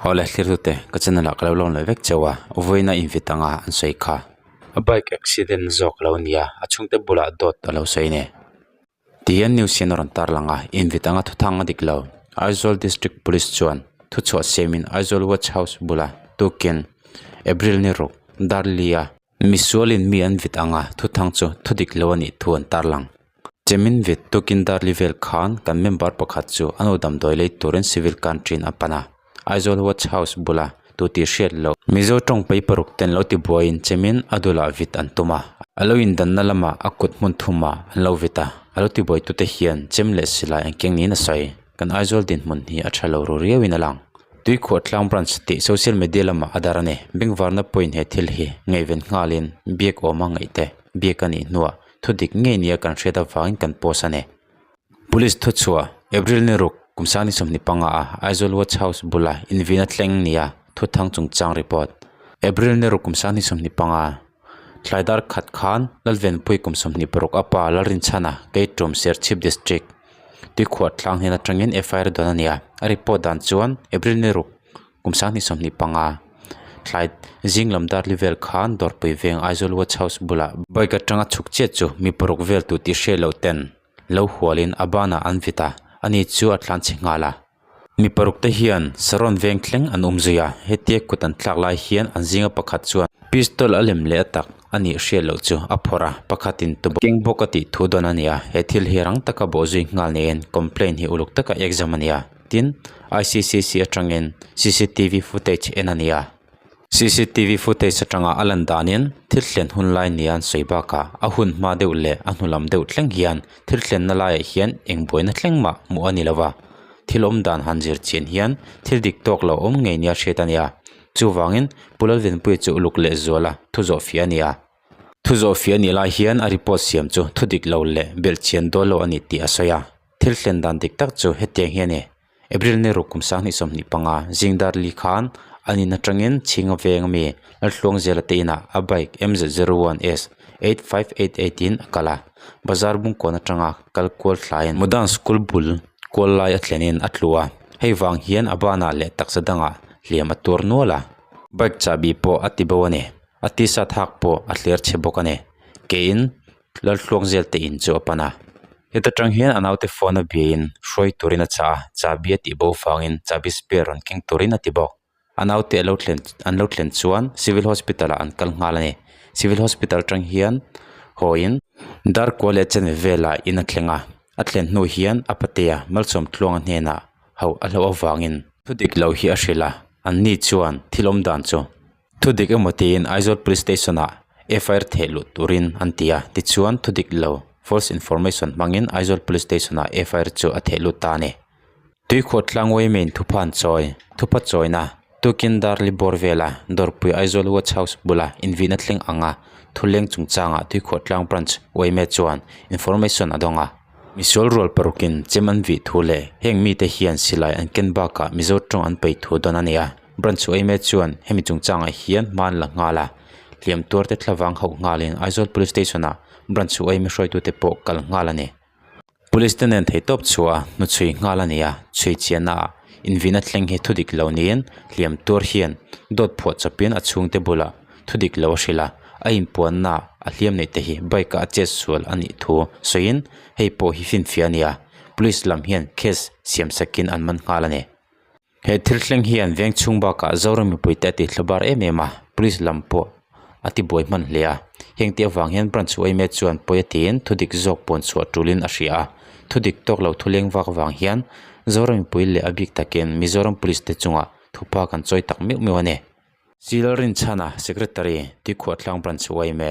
Awle thlirtute ka channel ah ka lo lawm leh vek chauh a vawiin a invit anga an sawi kha. A bike accident zawk lo nia a chhungte bulah dawt a lo sawi a ni. Tihian news hian a rawn tarlang a invit anga thuthang a dik lo. Aizawl District Police chuan thuchhuah siamin Aizawl Watch House bula tukin April ni ruk Darli-a misualin mi an vit anga thuthang chu thudik lo a nih thu an tarlang. Chemin vit tukin Darli vel khan kan member pakhat chu a nu damdawi lei turin Civil Canteen a pan a. Aizawl Watch House bula tu tih hriat loh. Mizo tawng pei paruk ten lo ti buaiin chemin a dulah vit an tum a. A lo indanna lamah a kut hmun thumah an lo vit a. A lo ti buaitute hian chem leh silai an keng niin a sawi. Kan Aizawl dinhmun hi a tha lo ru riauin a lang. Tuikhuah Tlang Branch tih social media lamah a dar a ni. Bengvarna pawhin he thil hi ngaihven nghalin biak awma ngaihte biak a nih hnuah thudik ngei nia kan hriat avangin kan post a ni. Police thuchhuah, April ni ruk, kum sang ni 25 a Aizawl Watch House bula invina thleng nia thuthang chungchang report. April ni ruk, kum sang ni 25, thlai dar khat khan Lalvenpui kum 26 a pa Lalrinchhana, Keitum, Serchhip District, Tuikhuah tlang hnen atangin FIR dawn a ni a. A report dan chuan April ni ruk, kum sang ni 25, thlai zing lam dar li vel khan Dawrpui veng Aizawl Watch House bulah bike atanga chhuk chiat chu mi paruk vel tu tih hriat loh ten Lo hualin a banah an vit a, ani chu a tlan chhe nghal a. Mi paruk te hian Saron veng thleng an awm zui a, hetia kut an thlak lai hian an zinga pakhat chuan pistol a lem leh a tak a nih hriat loh chu a phawrh a, pakhatin tubo keng bawk a tih thu dawn a ni a, he thil hi rang taka bawh zui nghal niin complaint hi uluk taka exam a ni a, tin ICCC atangin cctv footage en a ni a. Cctv footage atanga a lan danin thil thlen hun lai nia an sawi bakah a hun hma deuh leh a hnu lam deuh thleng hian thil thlenna laiah hian eng buaina thleng mah hmuh a ni lo va, thil awm dan han zir chian hian thil dik tawk lo awm ngei nia hriat a ni a, chuvangin Pu Lalvenpuia chu uluk leh zuala thu zawh fiah a ni a. Thu zawh fiah a nih lai hian a report siam chu thu dik lo leh belhchian dawl lo a ni tih a sawi a, thil thlen dan dik tak chu hetiang hi a ni. April ni ruk kum 2025 zingdar li khan an in atangin Chhinga veng ami Lalhluang Zela te inah a bike MZ01S 8588 in a kal a, bazar bungkawn atanga kal kual thlaiin Modern School bul kual lai a thlenin a tlu a, hei vang hian a banah leh taksa dangah hliam a tuar nual a, bike chahbi pawh a ti bo a ni, a t-shirt hak pawh a hler chhe bawk a ni, keiin Lalhluang Zel te in chu a pan a. Heta tang hian a naute phone a biain hruai turin a chah a, chahbi a tih bo vangin chahbi spare rawn keng turin a ti bawk. A naute a lo thlen an lo thlen chuan civil hospital ah an kal nghal a ni. Civil hospital tang hian hawiin darkua leh chanve velah in a thleng a, a thlen hnu hian a patea malsawm tluanga hnenah hauh a hlauh avangin thudik lo hi a hrilh a, an ni chuan thil awm dan chu Thudik emaw tiin Aizawl Police Station ah FIR theh luh turin an ti a, tichuan thudik lo, false information, hmangin Aizawl Police Station ah FIR chu a theh lut ta a ni. Tuikhuah tlangway main thuphan chawi, thupa chawina, tukin Darli bawr vela Dawrpui Aizawl Watch House bula invihna thleng anga thuleng chungchangah Tuikhuah tlang Branch yma chuan information a dawng a. Misual rual parukin chem an vih thu leh heng mite hian silai an ken bakah Mizo tawng an pai thu dawn a ni a. Branch yma chuan hemi chungchangah hian hma an la nghal a, hliam tuar te thlavang hauh nghalin Aizawl Police Station ah Branch yma hruaitute pawh kal nghal a ni. Police te nen theihtawp chhuah a hnuchhui nghal a ni a, chhui chiahna ah invihna thleng hi thudik lo niin hliam tuar hian dawt phuah chawpin a chhungte bulah thudik lo a hrilh a, a inpuanna ah a hliam neih te hi bike ah a chet sual a nih thu sawiin hei pawh hi finfiah a ni a, Police lam hian case siam sakin an man nghal a ni. He thil thleng hian veng chhung bakah Zoram mipuite a ti thla bar em em a, police lam pawh a ti buai hman hle a. Heng te avang hian branch yma chuan pawi a tiin thudik zawk pawn chhuah tulin a hria a. Thudik tawk lo thuleng vak avang hian Zoram mipui leh a bik takin Mizoram police te chungah thupa kan chawi tak meuh meuh a ni. Silrinchhana Secretary, Tuikhuahtlang Branch yma.